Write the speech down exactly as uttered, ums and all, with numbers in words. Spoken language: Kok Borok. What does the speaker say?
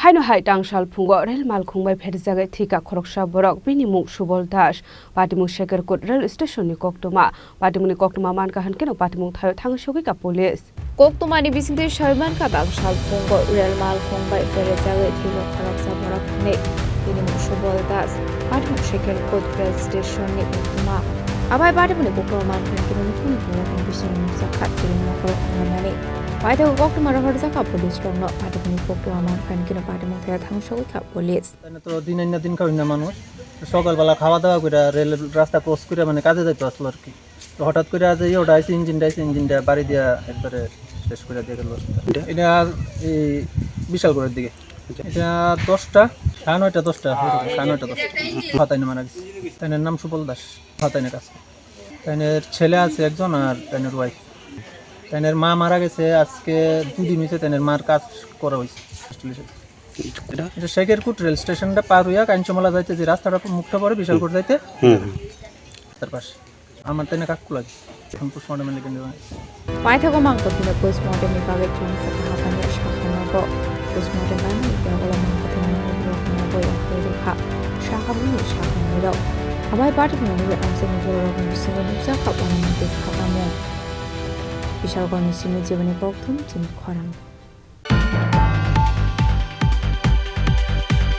Haino hai tangsal phungo rel malkhung bai pherjagwi thwikha khoroksa borok, bini mung Subol Das. Patimung Shekerkut rel station ni koktwma. Patimungni koktwma mankha hwnkhe no patimung thaio thang sogwi kha police. Koktwmani bisingtwi saimankha, tangsal phungo rel malkhung bai pherjagwi thwikha khoroksa borok hwnwi. Bini mung Subol Das, Patimung Shekerkut rel station ni koktwma. Abai patimungni koktwma mankha hwnkhe no nukhungni borokni bisingni nukjakha tini nokol wngnani. Paithago koktwma rohorjakha police rokno. Patimungni koktwma mankha hwnkhe no patimung thaio thang sogwi kha police. তাহলে তো দিন আইনা দিন খাওয়াই না মানুষ। সকালবেলা খাওয়া দাওয়া করে রেল রাস্তা ক্রস করে মানে কাজে যাইতো আসলো আর কি। তো হঠাৎ করে আজ এই ওটা আইসে, ইঞ্জিনটা আইসে, ইঞ্জিনটা বাড়ি দিয়া একবারে শেষ করে দিয়ে গেল। এটা? এটা এই বিশালগড়ের দিকে। আচ্ছা। এটা দশটা, সাড়ে নয়টা, দশটা, সাড়ে নয়টা, দশটা। ফাতাইনে মারা গেছে। তাইনের নাম সুবল দাস, ফাতাইনে কাজ করে। তাইনের ছেলে আছে একজন আর তাইনের ওয়াইফ। তাইনের মা মারা গেছে আজকে দুদিন হয়েছে, তাইনের মার কাজ করা হয়েছে। এটা? এটা শেখেরকুট রেল স্টেশনটা পার হইয়া কাঞ্চনমালা যাইতে যে রাস্তাটা মুখটা পড়ে বিশালগড় যাইতে, হুম, হুম। তার পাশে। আমার তাই না কাকু লাগে। এখন পোস্টমর্টম লেগে নেওয়া হয়েছে। Paithago mangkotino postmortem ni bagwi khlangsa kahapani sakha nogo. Postmortem bai mani khe ulo mangkotino mangkotino boi akhoi rwkha. Sakha bini sakha nirok. Abai patimungni amchaini bororokni bisingo nukjakha uanamukti khatamung. Bishalgorni simi jiboni kokthum chini khorang.